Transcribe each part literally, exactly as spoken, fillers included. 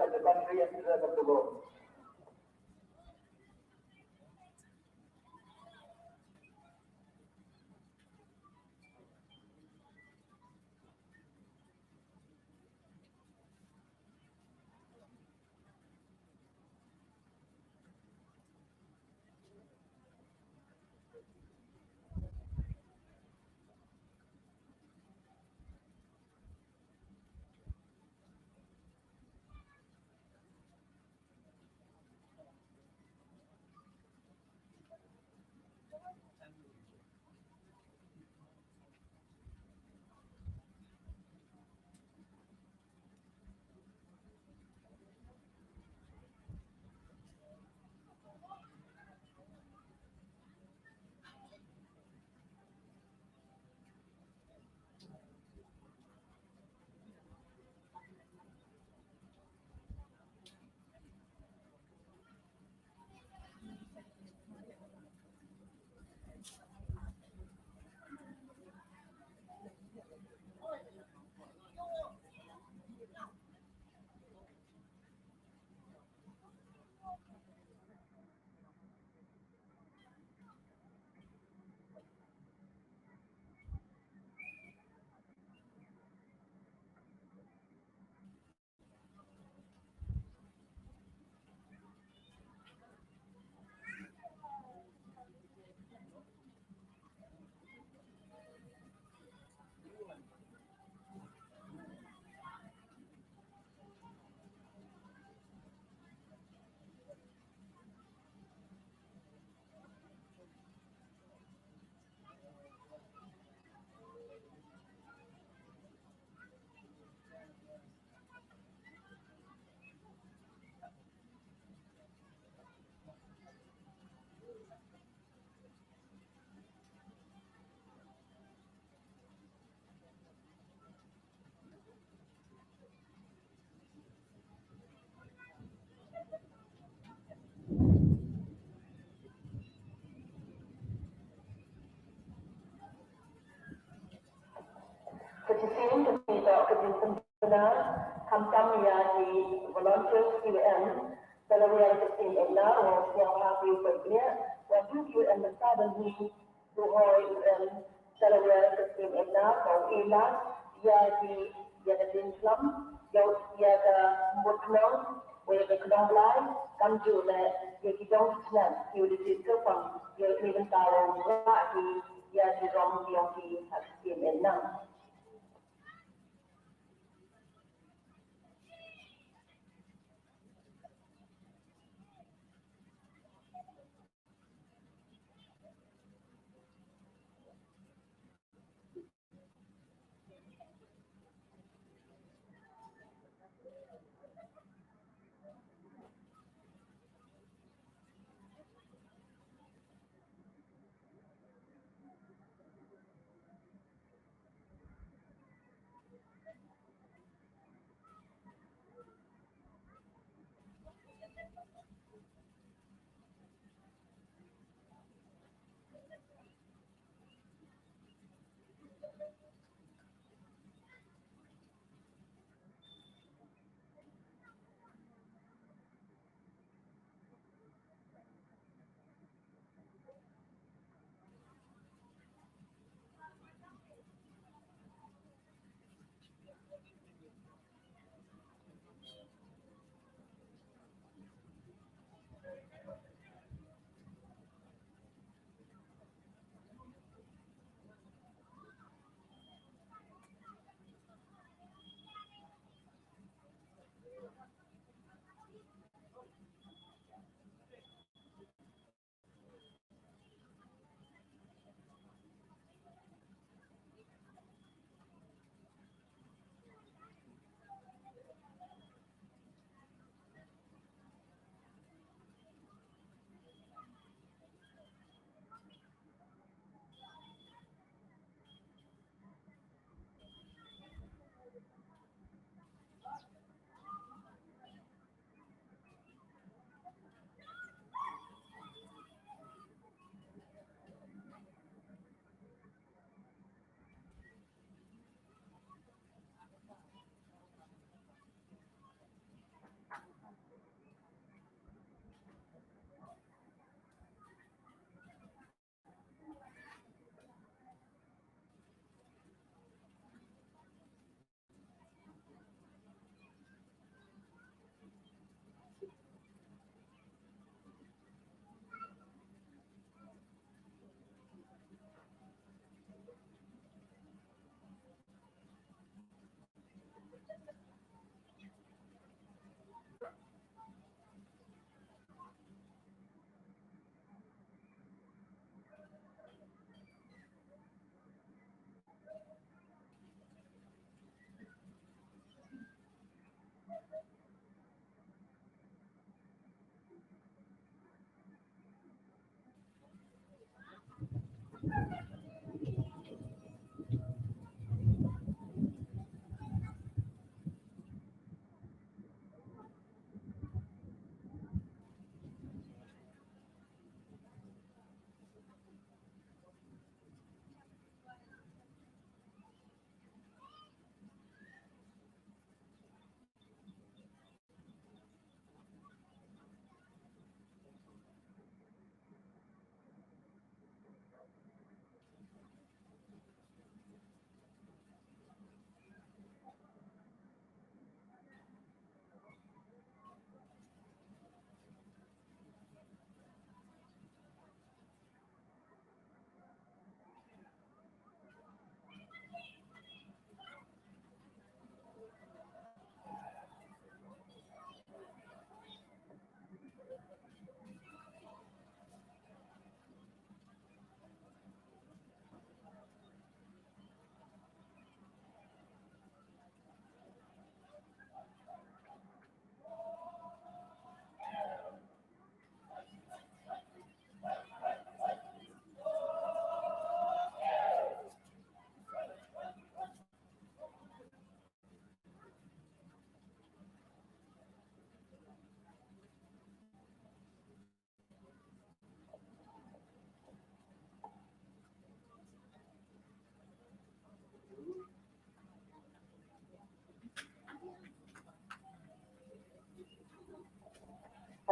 of the country and the rest of the world. Ka chisien ka toh ka jingpynbna khamtam ya ki volunteers ki wa em, ka la wan ka sien em na wa sñiaw ha ki wa pynbna wa du ki wa em bynta ban hi. Duhoi em, ka la wan ka sien em na wa u e la ya ki, ya ka jingklam, ya, ya ka mut khnong, wa ya ka khnong Blai, kamjooh le ya ki dong ki chnat ki wa da jied kyrpang ya i bynta wa u rah ki ya ki rom yong ki ha ka sien em na.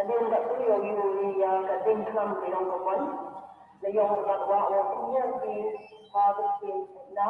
Din da u yow yu ni ya ka ding klam ka yong ka wan. Da yong ka wa wa kum ya ki ha ka kin na.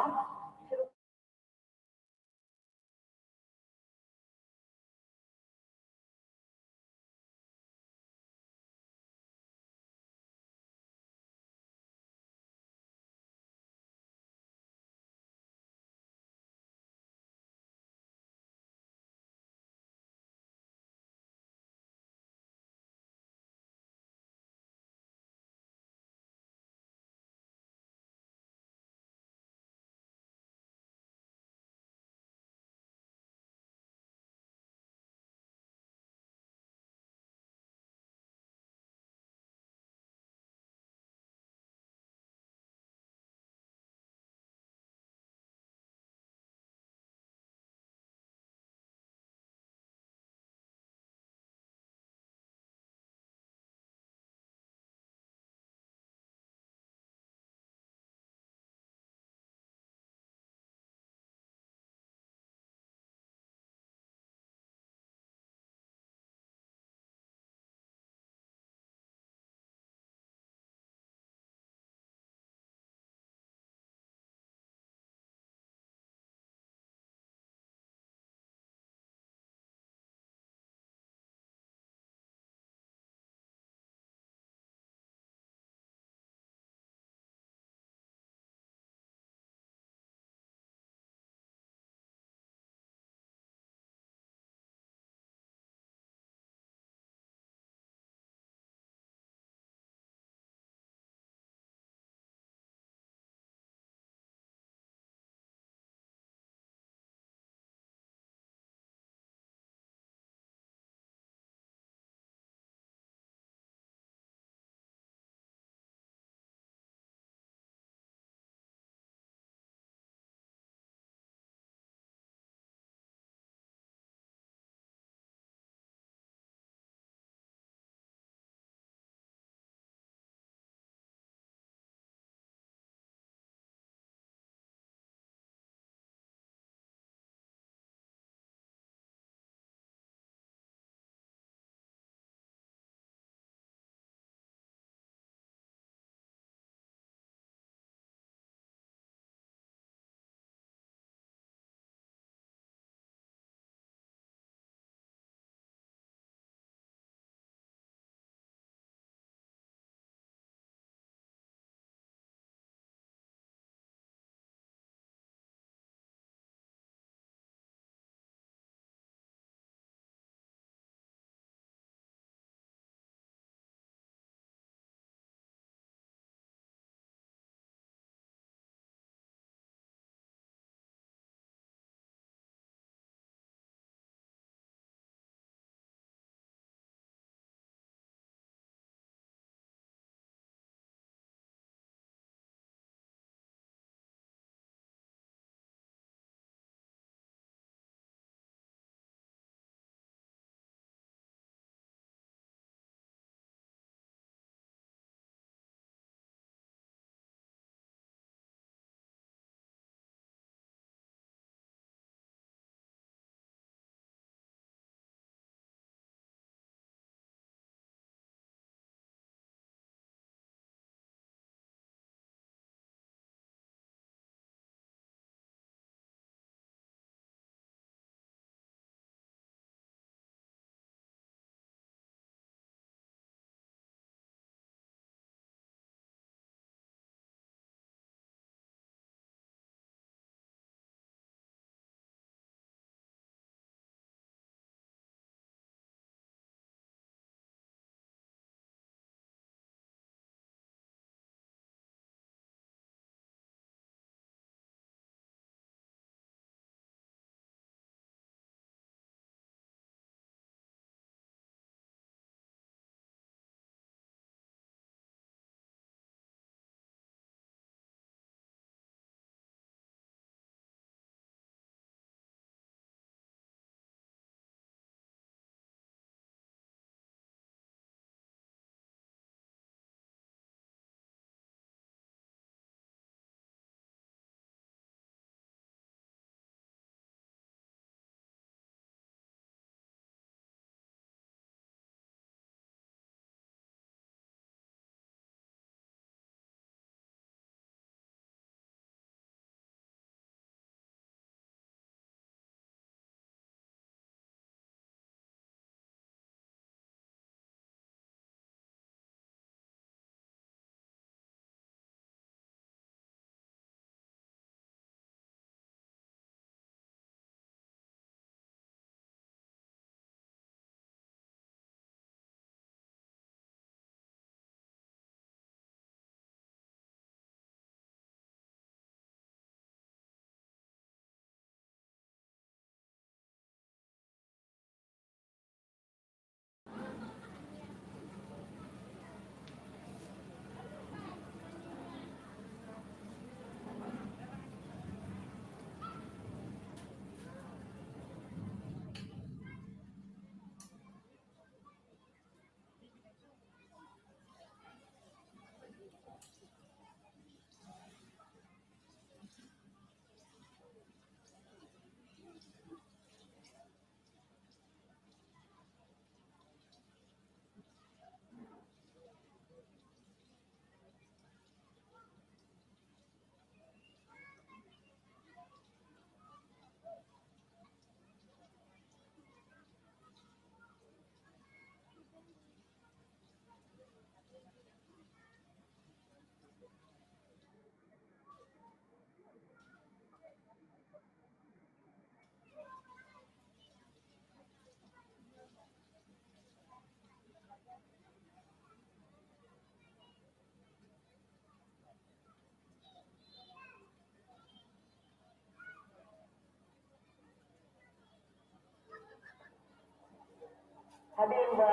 Hadien wa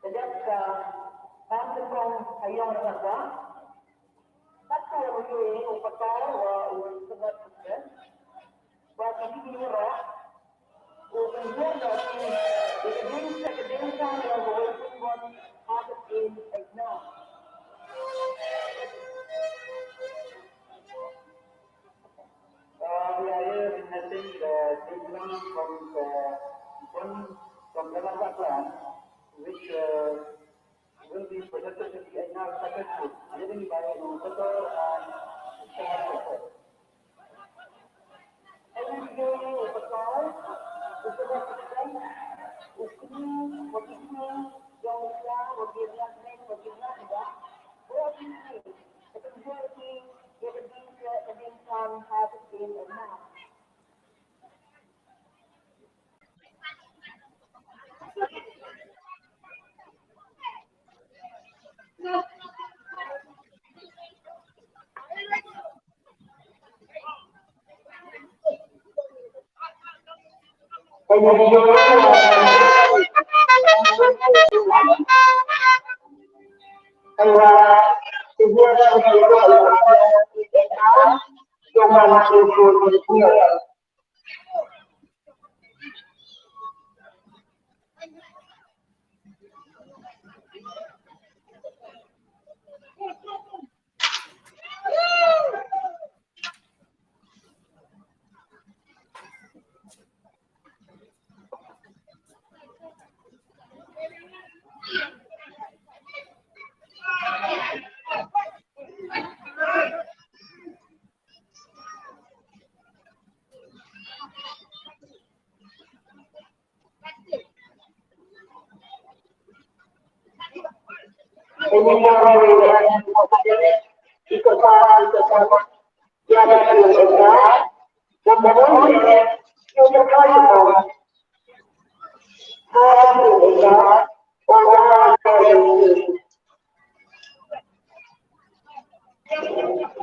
ka dep ka kam sengkong ha yong ka, ka tu u ye u patau wa u sangat sukses. Wa ka ni ni ro u pynjur da ki, ki ding sa ki ding sa ya u wei pynbon ha ka ding exam. Uh, we are here witnessing the diploma from the one from the Lambat clan, which uh, will be presented to the Ainar Secretary, leading by Inspector and Shahar Secretary.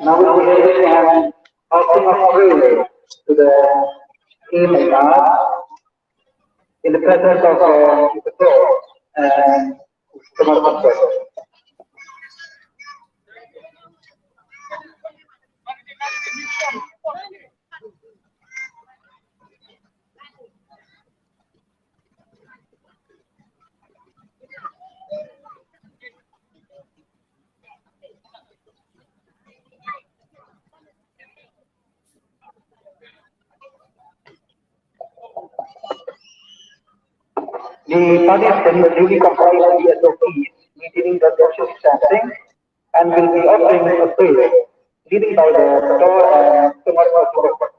Now we will hand over to the team in charge in the presence of, uh, the court and Kumar Pankaj. The participants will be comprised of the S O Ps, maintaining the social distancing, and will be offering a prayer, leading by the Pastor and Pastor.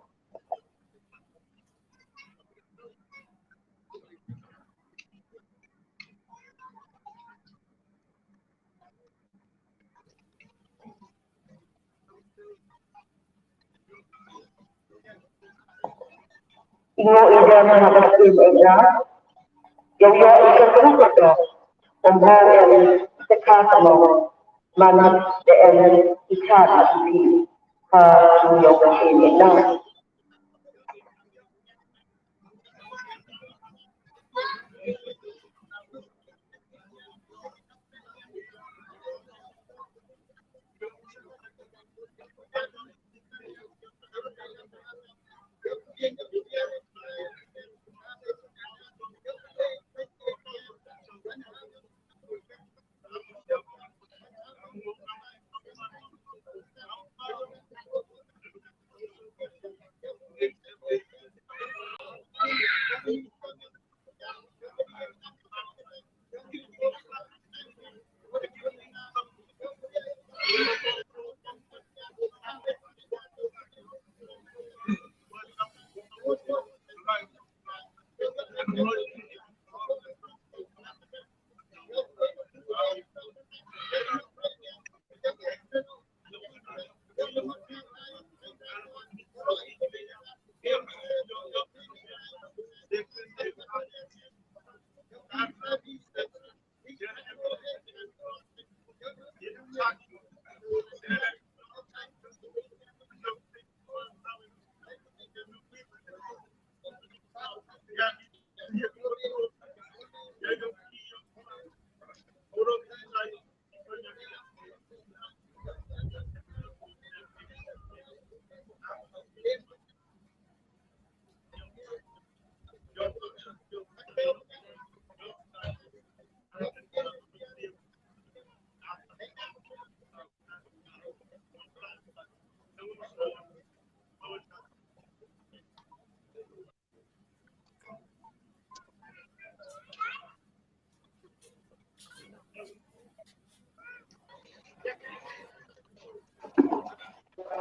Ingo ida na haba tim ida. Yow yow ika kru kata. Ombo em ika kamo. Man de em ika kati. Ha yow tim ida.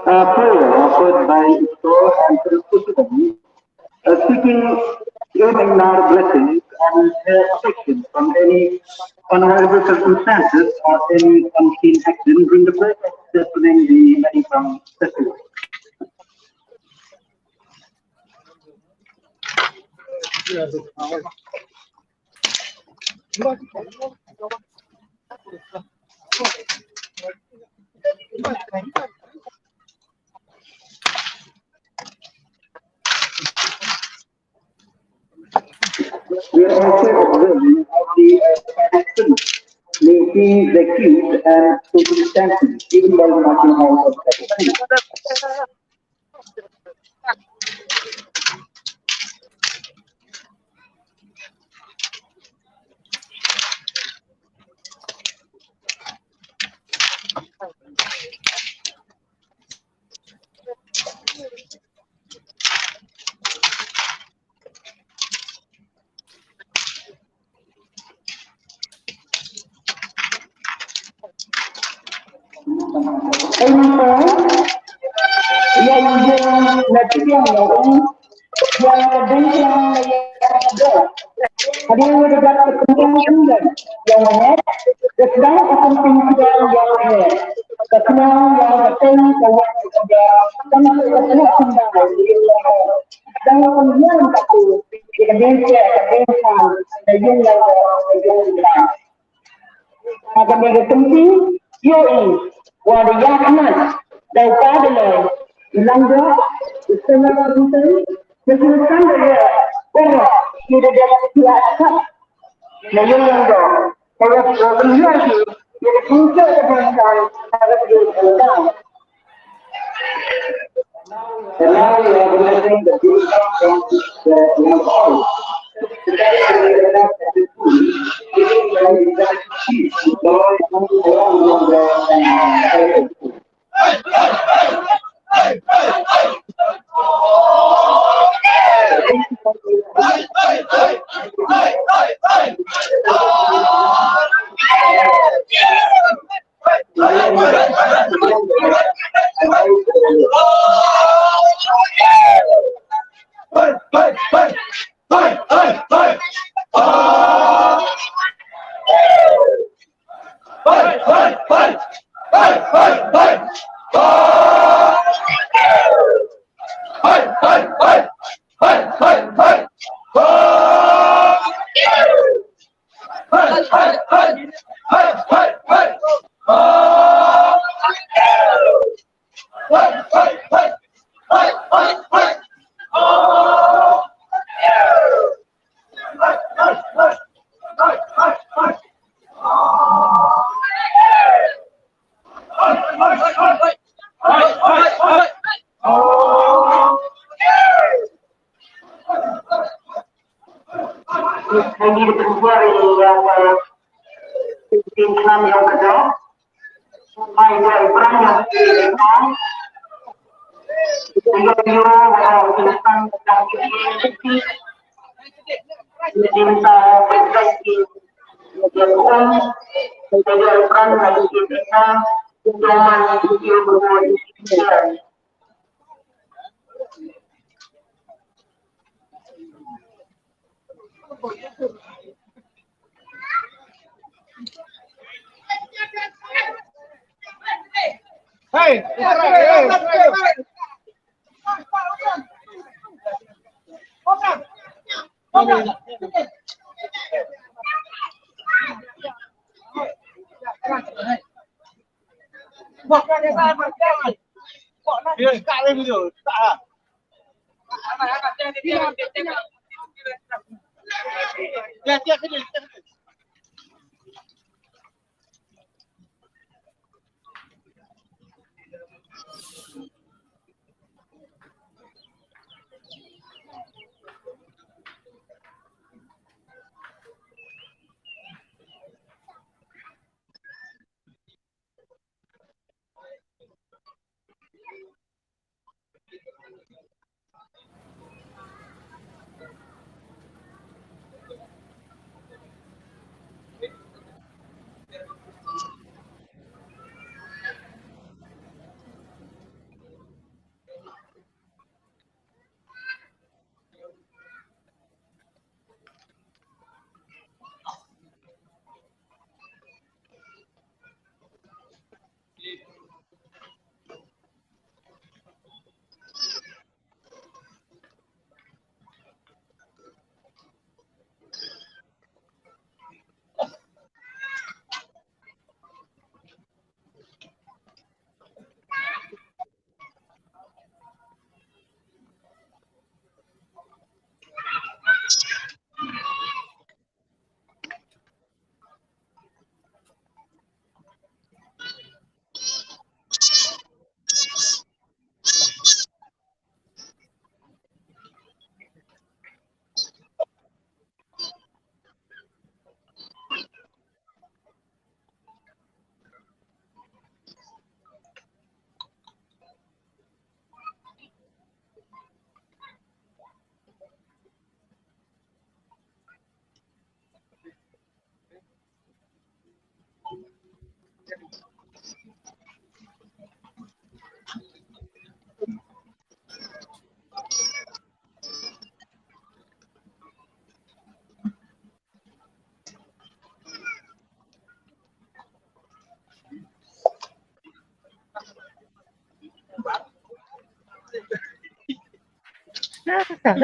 A prayer offered by Ito and President, uh, seeking aid and our blessings and, uh, protection from any unavoidable circumstances or any unseen accident during the prayer of the Supreme Day Manikang festival. We are also observing how the, uh, action may be the cute and social distancing, even while marching out of the Hagan ya ka tynti, yoh i, wa da ya khmat, da u pa da lei, i langdoh, i sela ka tynti, da ki kan da ya, ora, ki da da ki a khmat, na yung langdoh, da ya, da ya ki, ya da tynti da da da, da da da da. And now we are witnessing the beautiful from the Nepal. Hey, hey, hey. Ade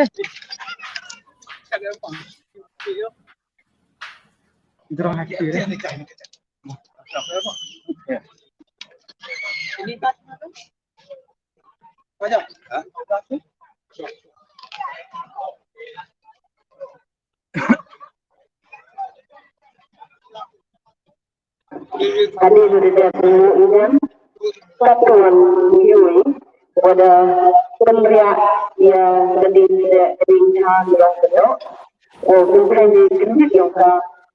du de dep u ian, katwan u yui, wada pynriah ya ka ding de ding chan yong ka dok. O pynkhai de kyndit yong ka,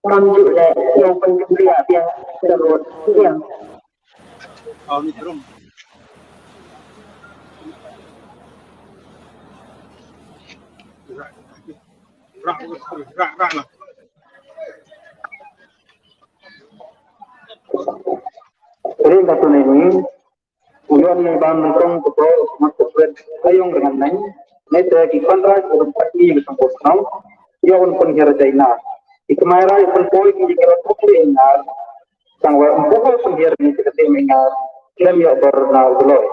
kam ju le yong pynriah biang ka rot biang. Ring katu ni ni, uyon ni ban tong ko ko, mat ko pret, ayong ringan nai, ne te ki panra ko pati ko sang ko sang, yo un pun hera jaina. Ikmai ra pun poi ki kira pun ringan, sang wa pun pun hera ni kita te mengar, lem yo bar na uloi.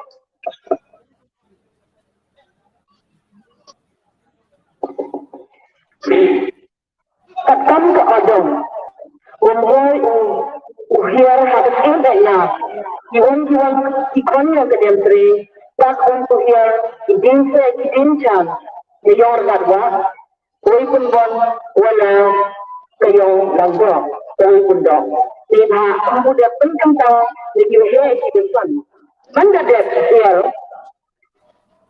Katkam ka odong, won wai u, u hiar ha ka sien da ya, ki won ki won ki khon yong ka dem tre, tak won u hiar, ki din se ki din chan, ne yong rat wa, wai pun bon, wala ka yong lang dok, wai pun dok. Te ha, ambu da pun kentang, ne ki he ki depan. Man da dep hiar,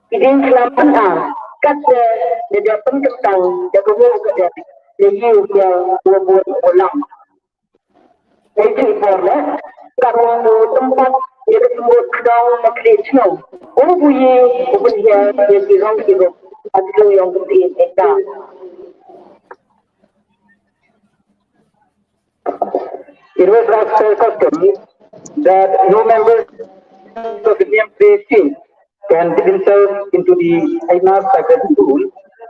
ki din slam pynang, kat de, de dep pynkyntang, de ka wei ka dep, de yi u kiang, wa bun u lam. Dei chi por le, ka rong u tympat, de ka symbol kdong, ma kli chnong. U bu yi, u bun hiar, de ki rong ki rong, at ki yong ki tin, e ka. It was also custom that no members of the T M P team can dip himself into the Aitnar sacred pool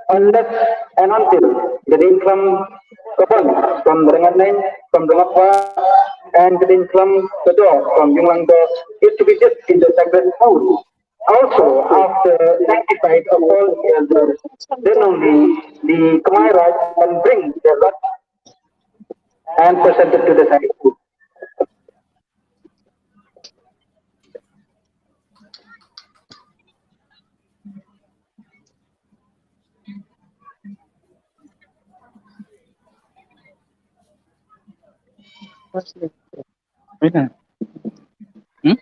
unless and until the Deinklam Kaban from the Rangatnain, from Rangatwa, and the Deinklam Kadok from Yunglangdok is to be dipped in the sacred pool. Also, after sacrifice of all the elders, then only the Khmer Raj can bring the rod and present it to the sacred pool. What's next? Hmm?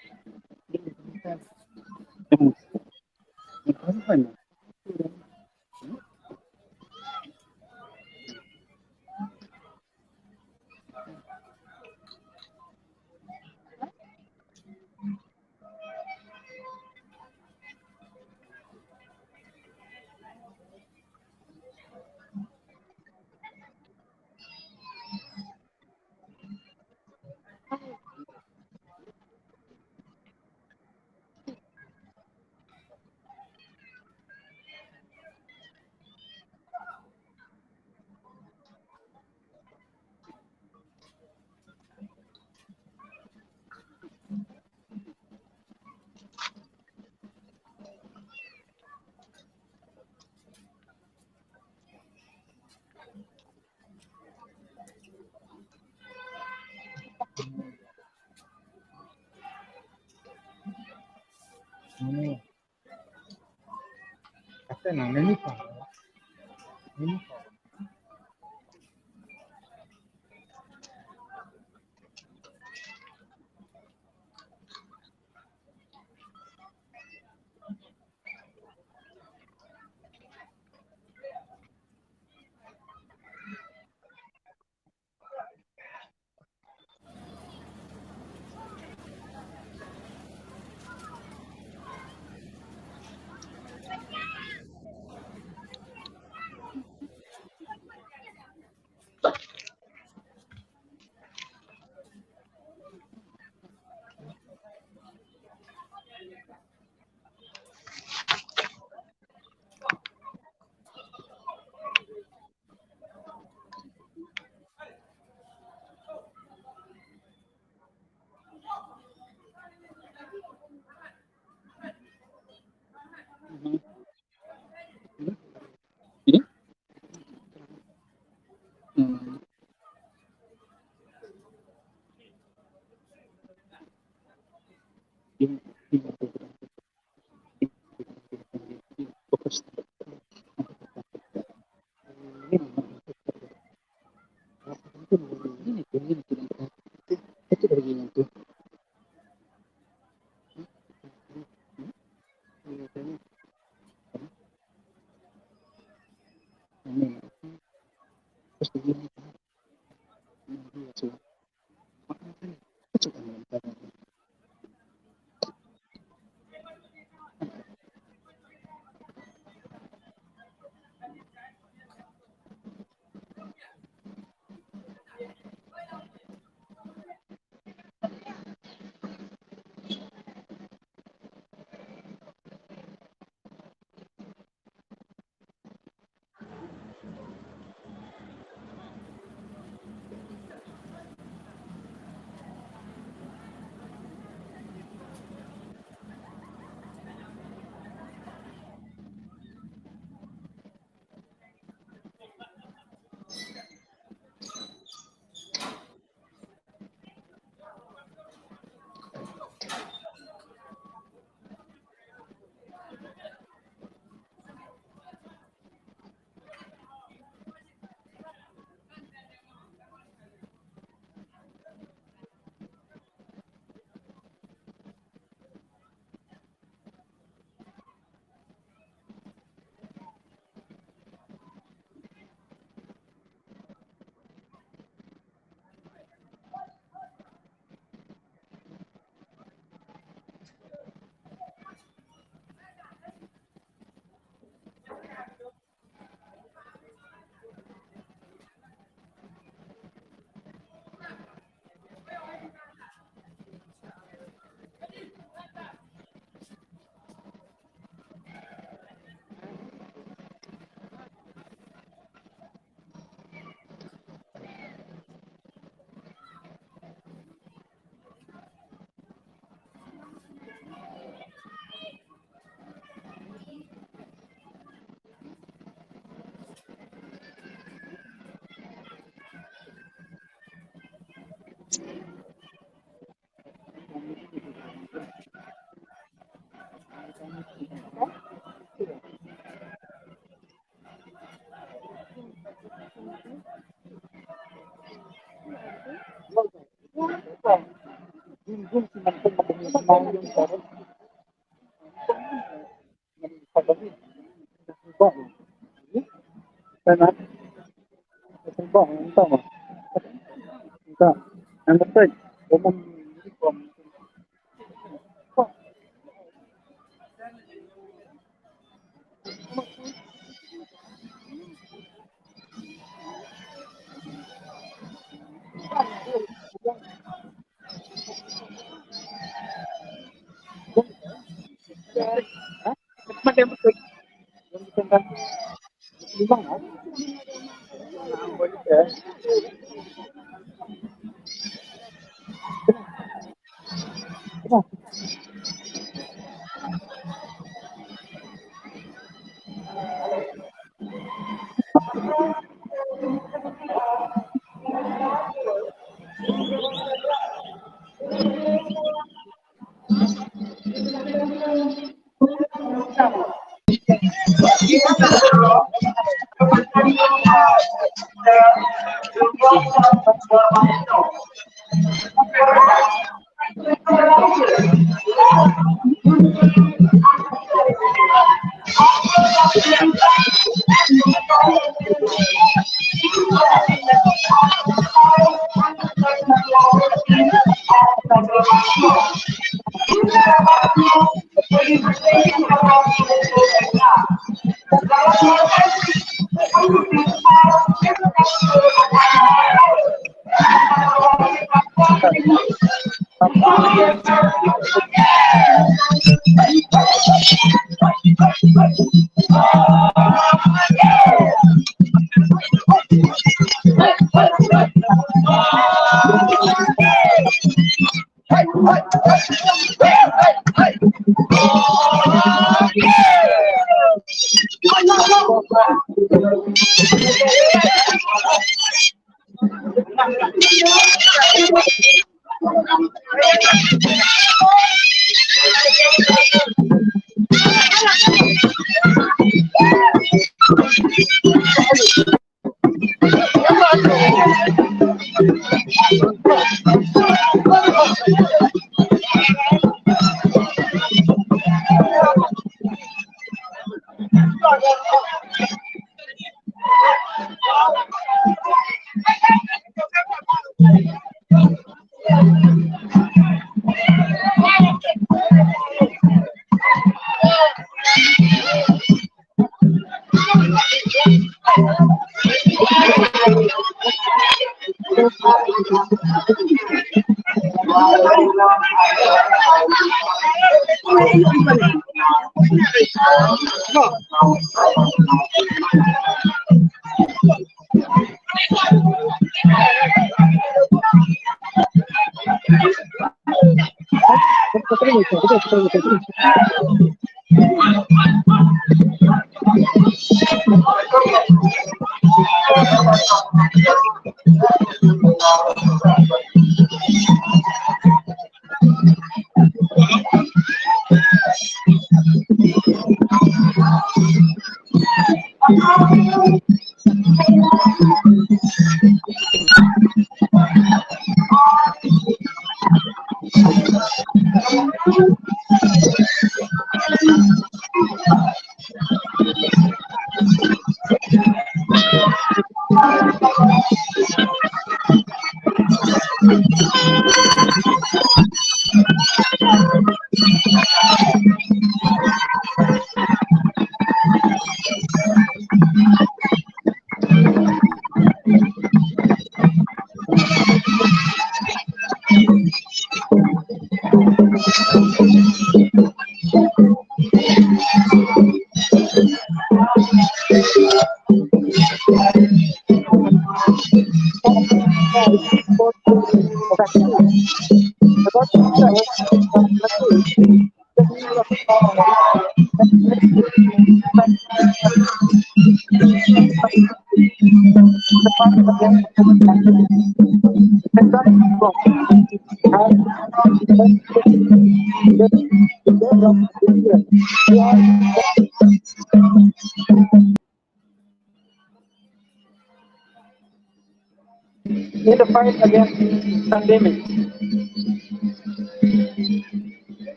In the fight against pandemic.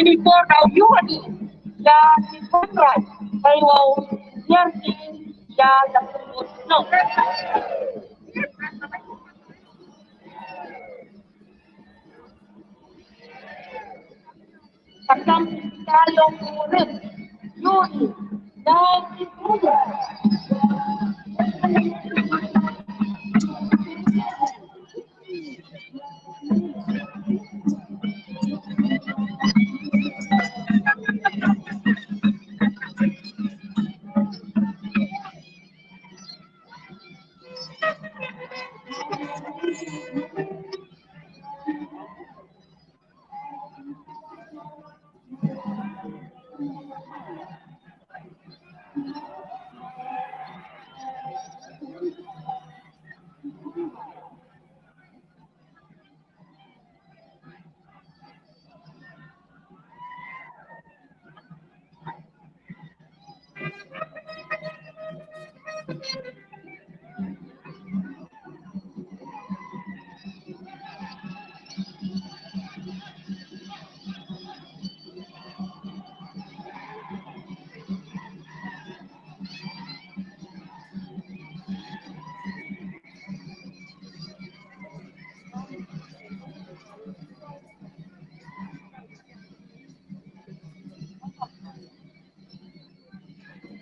Ini por daw yu ani ya ki Conrad, bai wow biar ki ya da pun no. Takam ka long urut yun da ki pun.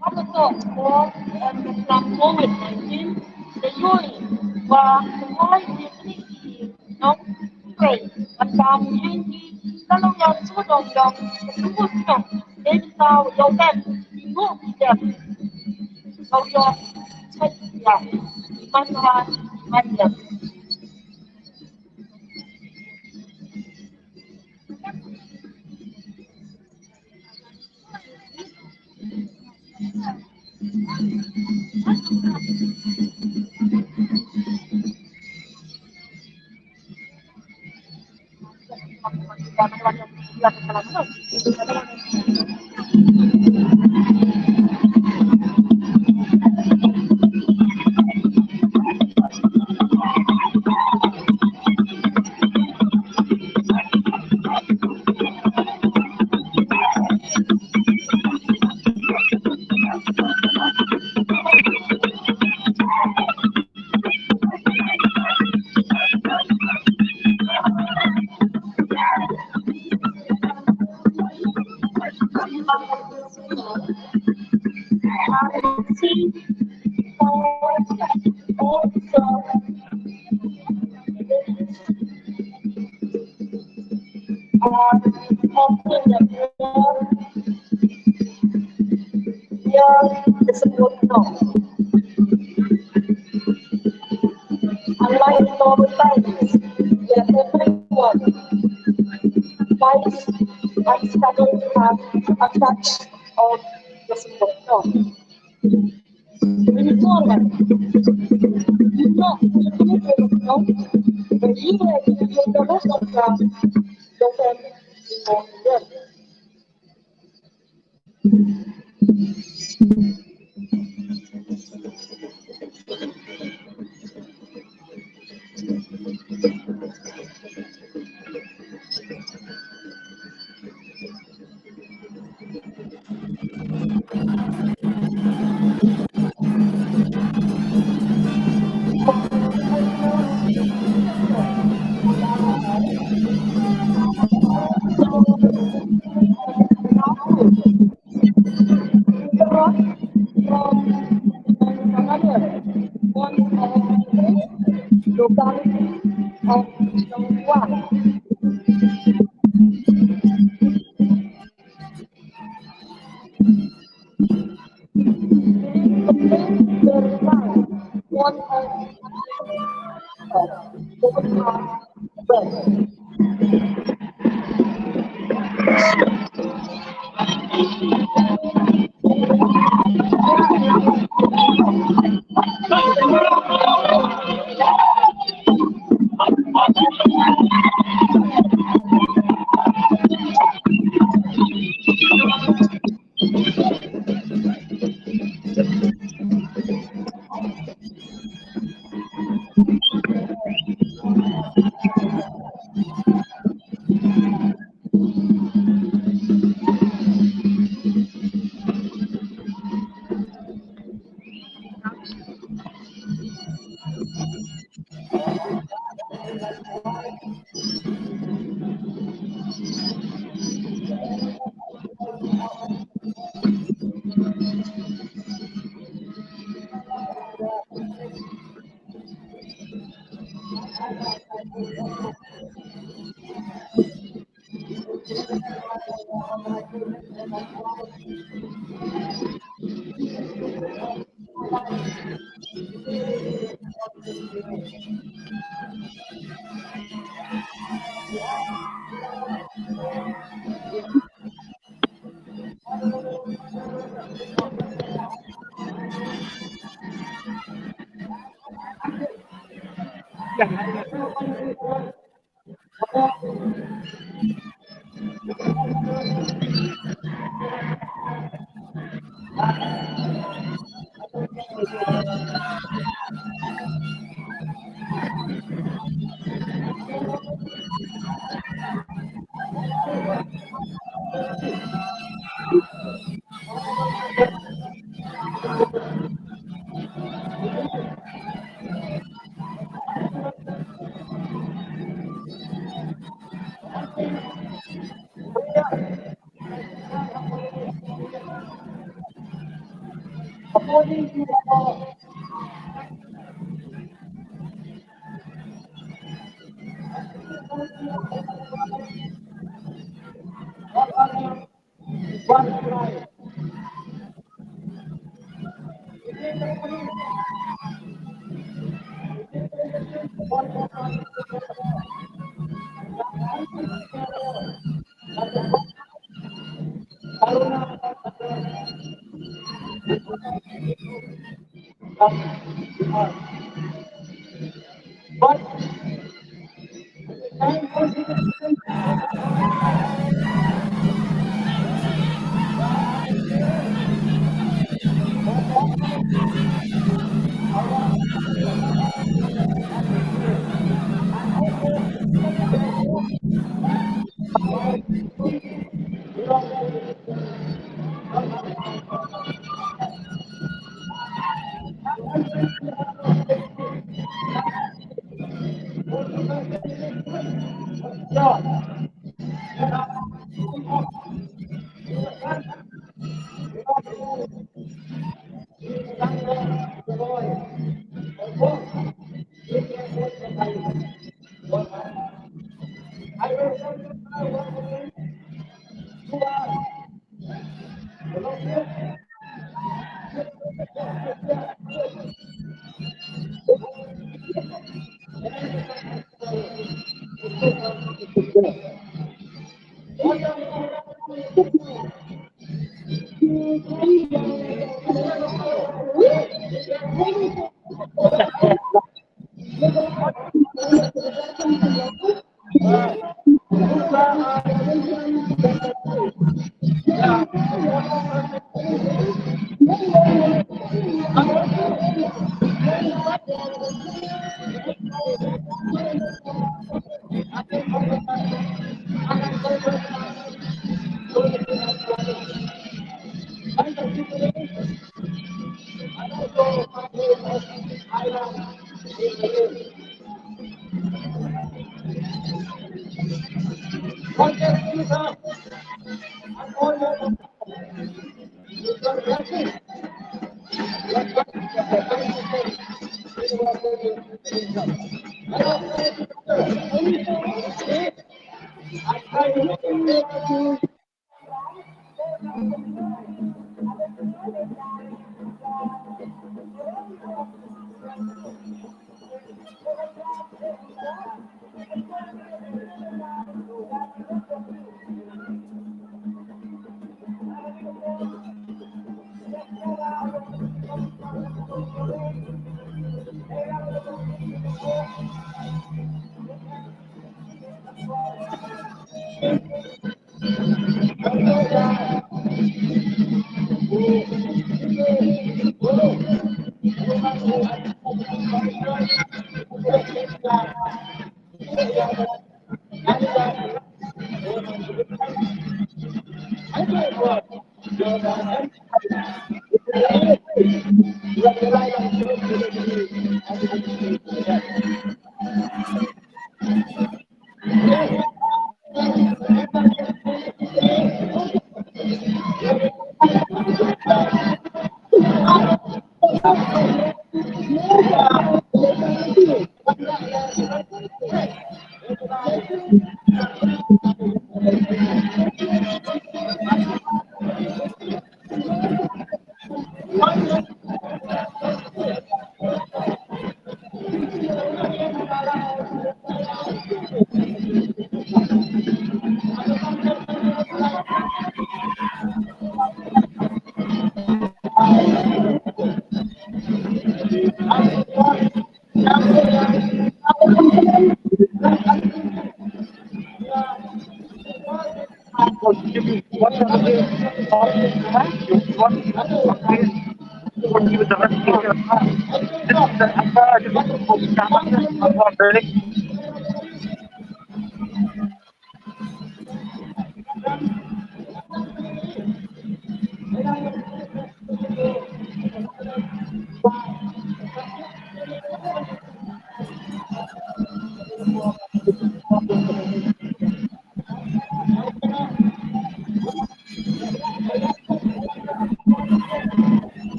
Ka bynta ko, em, ka COVID nineteen, da yoh wa ka hoi ni ki nongtrei, ka kam ni ki, ka long yong su dong dong, ka su dong, dei ta yoh tem, ki ngu ki tem. Ka yoh, chai ya, man wa, man ya. Unlike normal times, where everyone tries and struggles to have a touch of the support.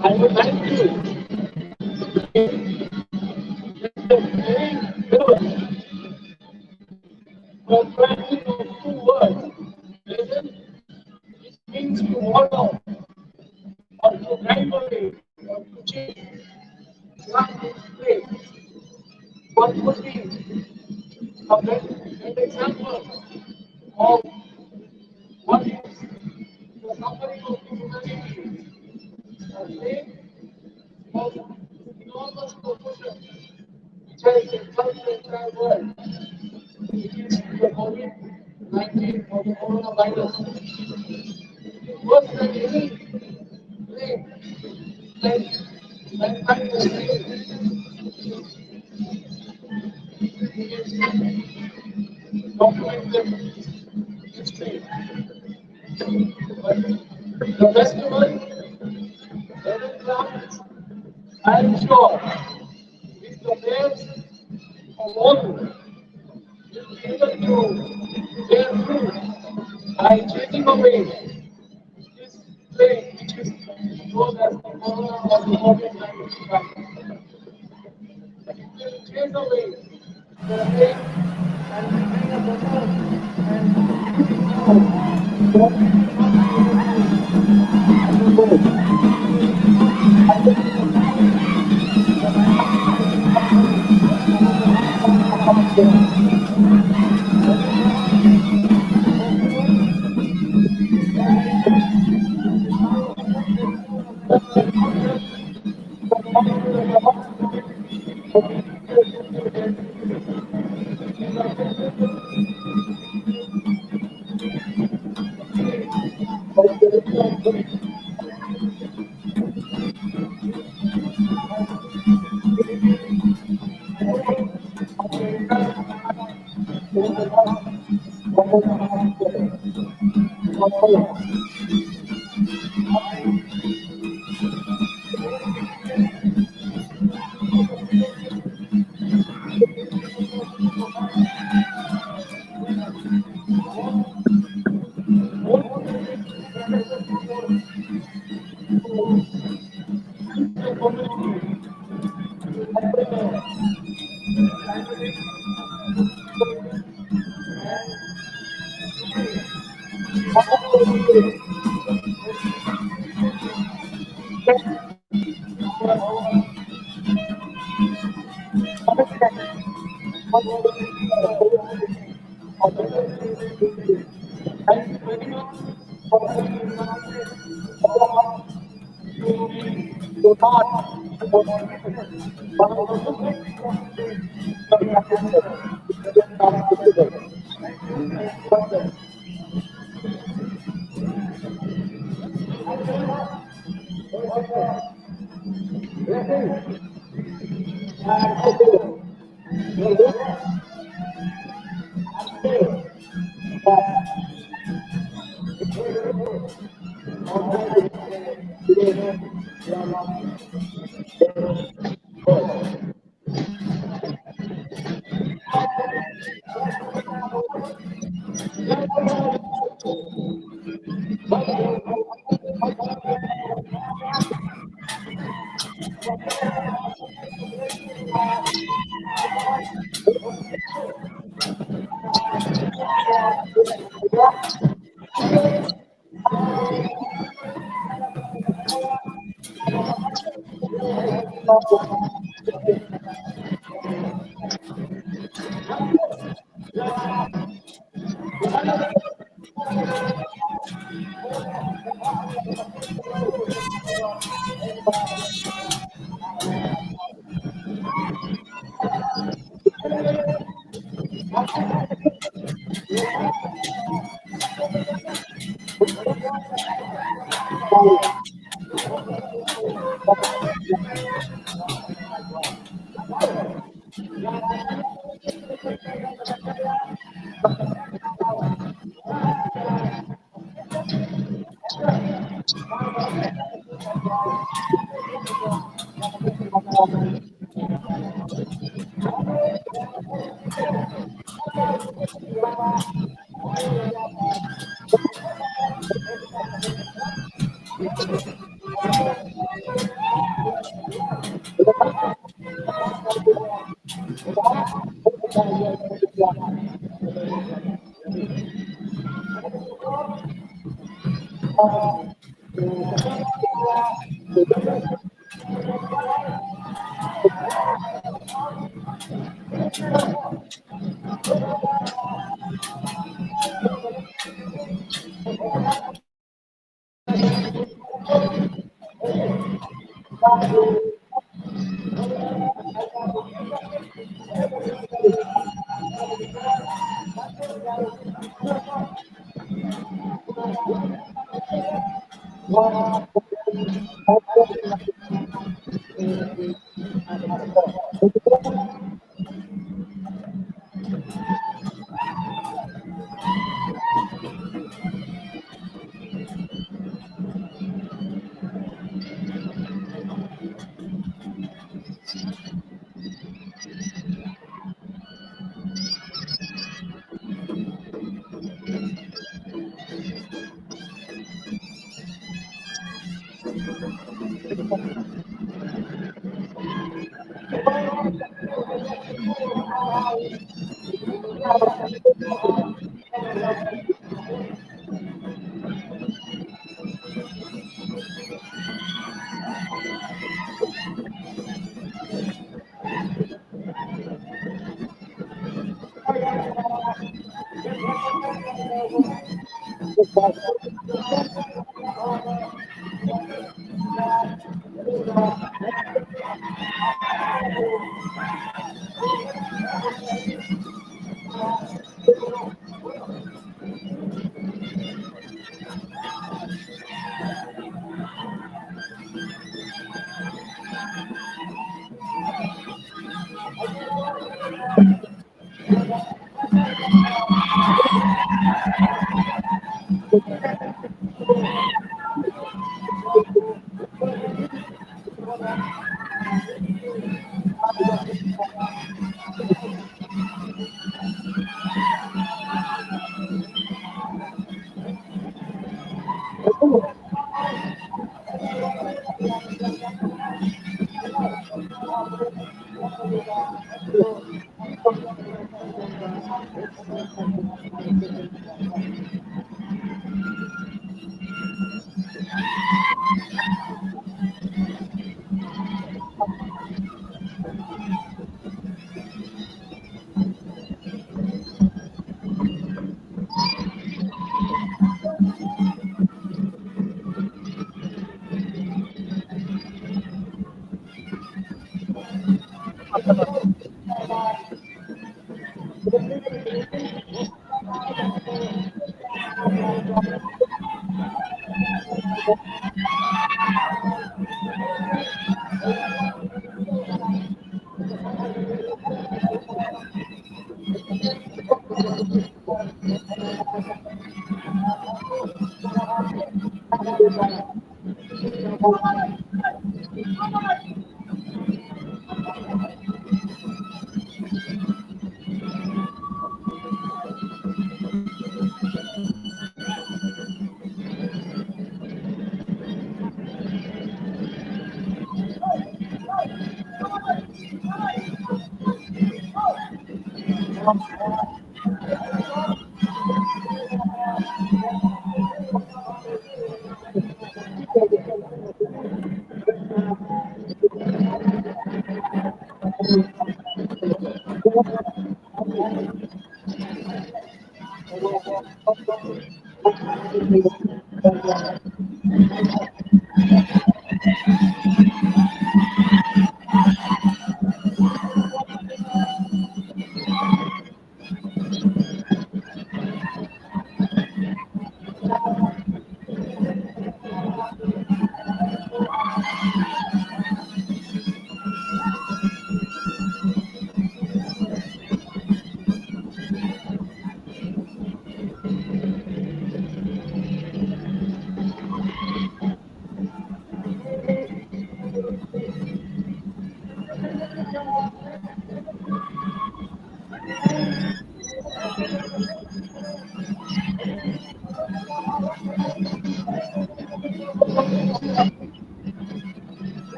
I would like to for practice of two words. Listen, it means to honor or to thankfully or to cheer. One would be a very, an example of what is the suffering of humanity. A great, most enormous proportion, which has engulfed the entire world, which is the COVID nineteen or the coronavirus. It was the any plague that mankind has seen in documented history. But the festival, every craft, I am sure, is the best of all. Will be able to bear fruit by chasing away this plague which is known as the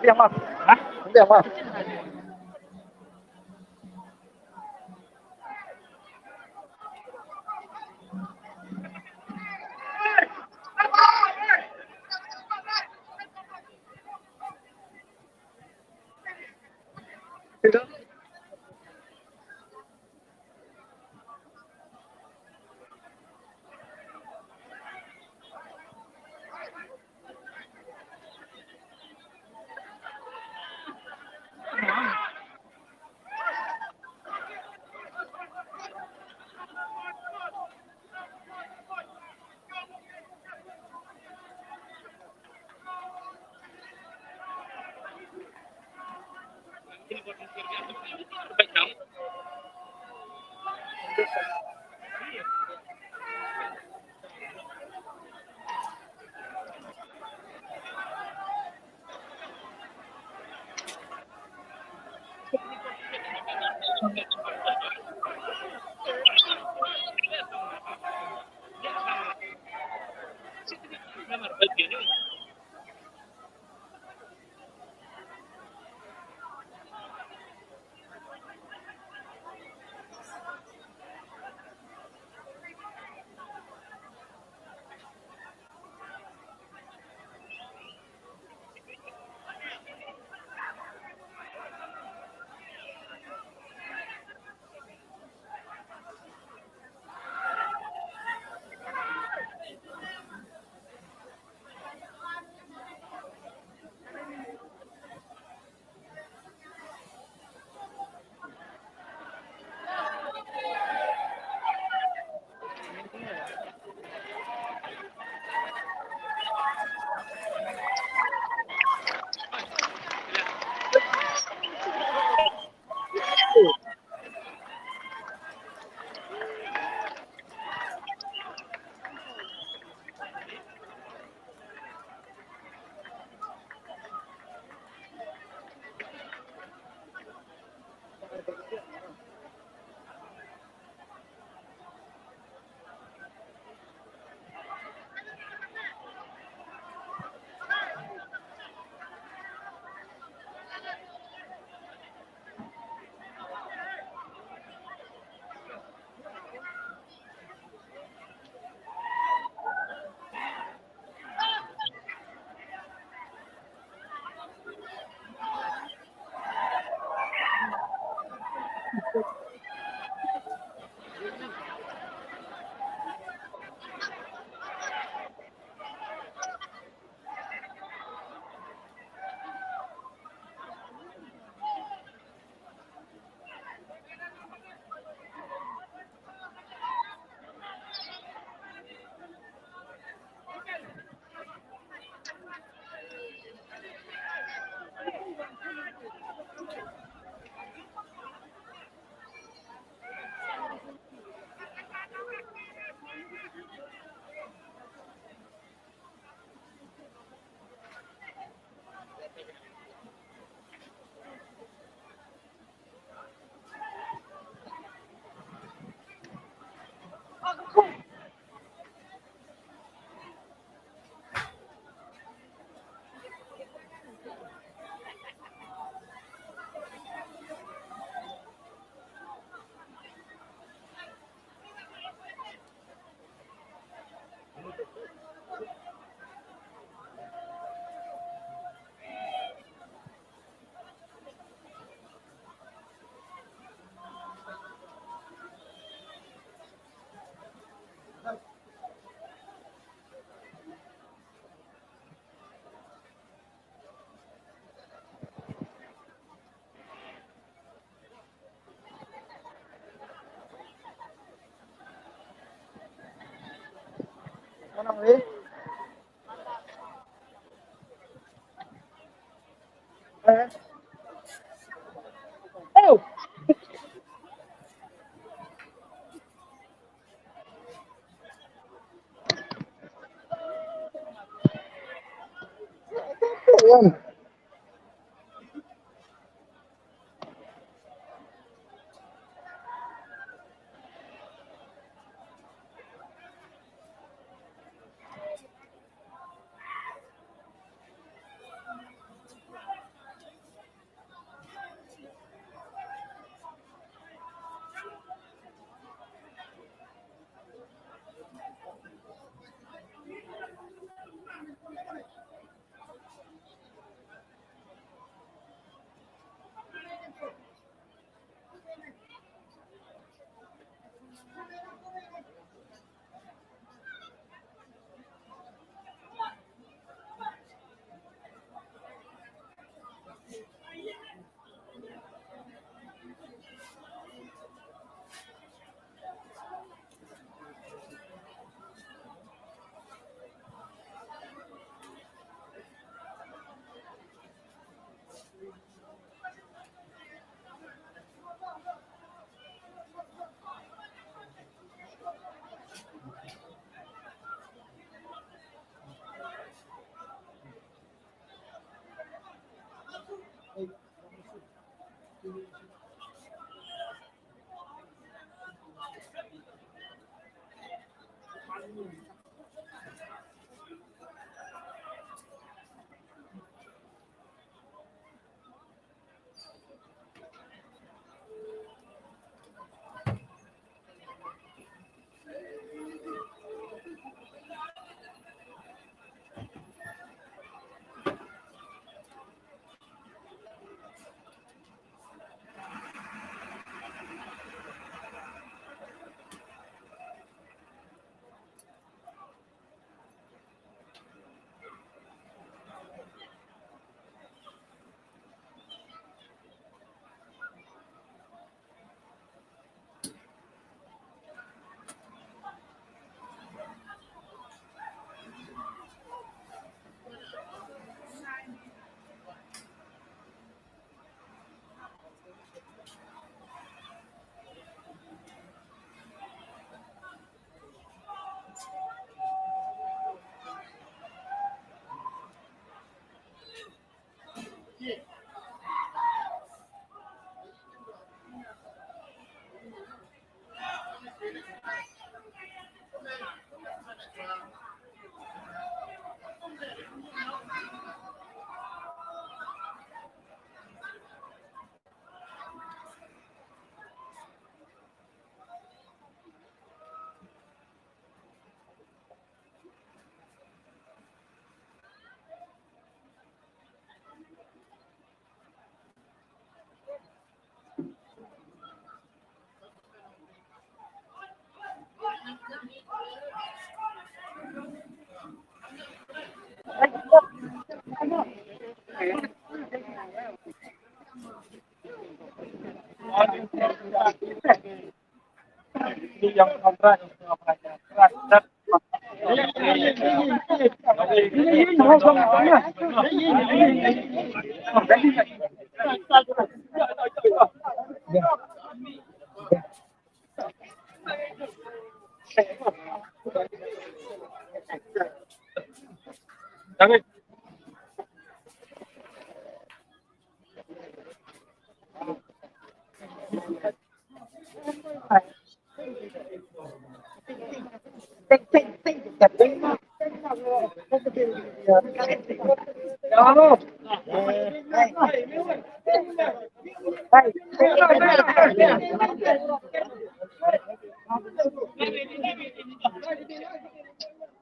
Biang ma. Ha? Biang ma.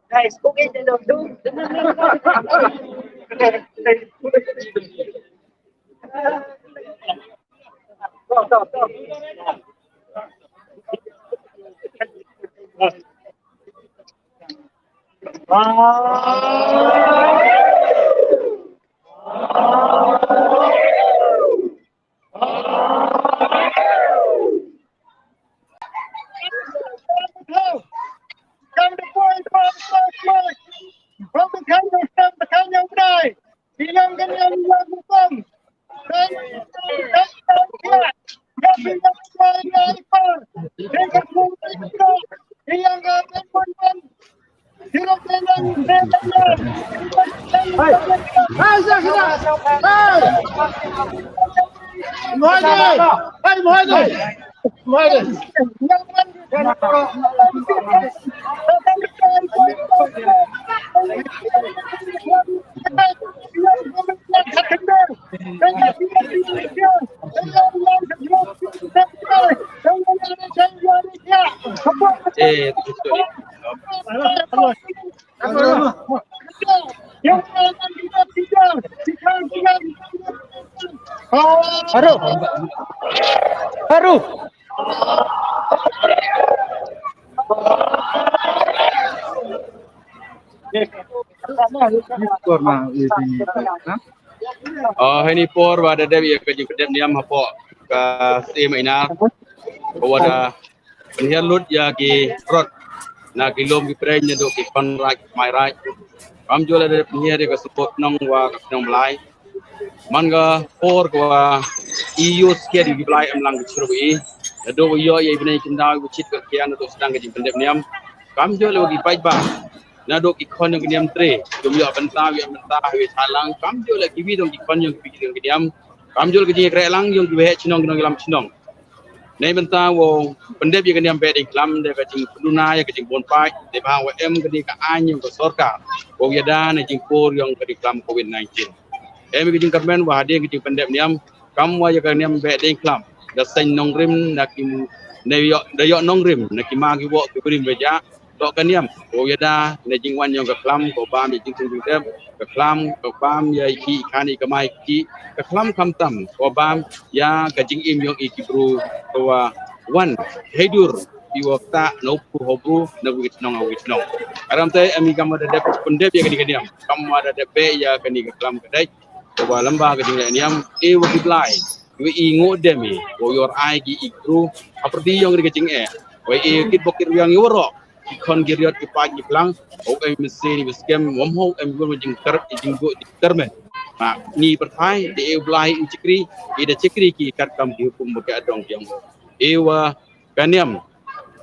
Guys, okay na daw, do. Haru. Haru. Oh, heini por wa da dep ya ka jingpyndep niam hapoh ka Syiem Ainar. Wa da pynhiar lut ya ki rot na ki lum ki pyreng nadooh ki khon raij, ki kmai raij. Kamjooh la da pynhiar ya ka support nong wa ka nong Blai. Man ka por ka wa i use ki di ki Blai em lang ki chirup i. Nadooh yoh ya i bnai kyndaw i chit ka kian nadooh sdang ka jingpyndep niam. Kamjooh la wa ki paidbah nadooh ki khon yong ki niam tre, ki yoh bynta, yoh bynta, ha wi thalang, kamjooh la ki wi dong ki khon yong ki wi dong ki niam. Kamjooh la ki jingkhreh lang yong ki waheh chnong, ki nongyalam chnong. Neibynta wow pyndep ya ka niam Behdieñkhlam da ka jingpynduna ya ka jingbun paid, da bha wa em ka ni ka aiñ yong ka sorkar wow yada na jingpur yong ka jingkhlam covid nineteen. Em ka jingkyrmen wa hadien ka jingpyndep niam, kam wa ya ka niam Behdieñkhlam da seng nongrim na ki, da yoh, da yoh nongrim na ki ma ki woh ki brim wa ja, toh ka niam wow yada na jingwan yong ka khlam, ka bam ya jingthung jingtep, ka khlam ka bam ya i ki i kani ka mai ki, ka khlam khamtam ka bam ya ka jingim yong i ki bru ka wa wan heidur i wa kta na u bru ha u bru, na wi chnong ha wi chnong. Aram te em i kam wa da dep pyndep ya ka ni ka niam, kam wa da dep beh ya ka ni ka khlam ka dei, ka wa lamba ka jingleh niam, e wa ki Blai wa i ngooh dem i wow yor ai ki i bru hapyrdi yong ka jingeh, wa i kit bok kit riang i waroh ki khon ki riot ki paid ki phlang, wow em i mynsiem i wa skhem, wom hok em i wa jingkyrmen, i jingkyrmen. Ma ni pyrthai da e u Blai i chakri, i da chakri ki katkam ki hukum wa ka adong ki yong. E wa ka niam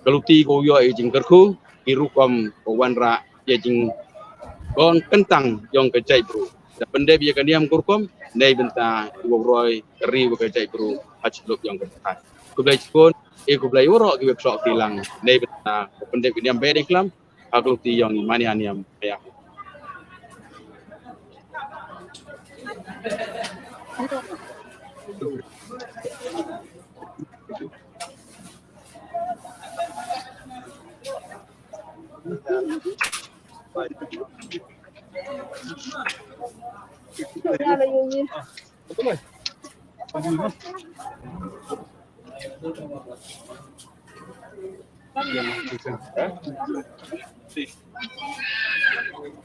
ka luti ka yoh i jingkyrkhu, i rukom ka wanrah ya jingkong kyntang yong ka jaitbru. Da pyndep ya ka niam ka rukom neibynta i wow roi ka ri wa ka jaitbru ha chilup yong ka pyrthai. Khublei chibun, e khublei waroh ki wa pyrshah ki lang neibynta ka pyndep ka niam Behdieñkhlam ha ka luti yong i mania niam ya.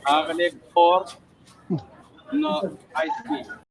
Ah, kani por no ice cream.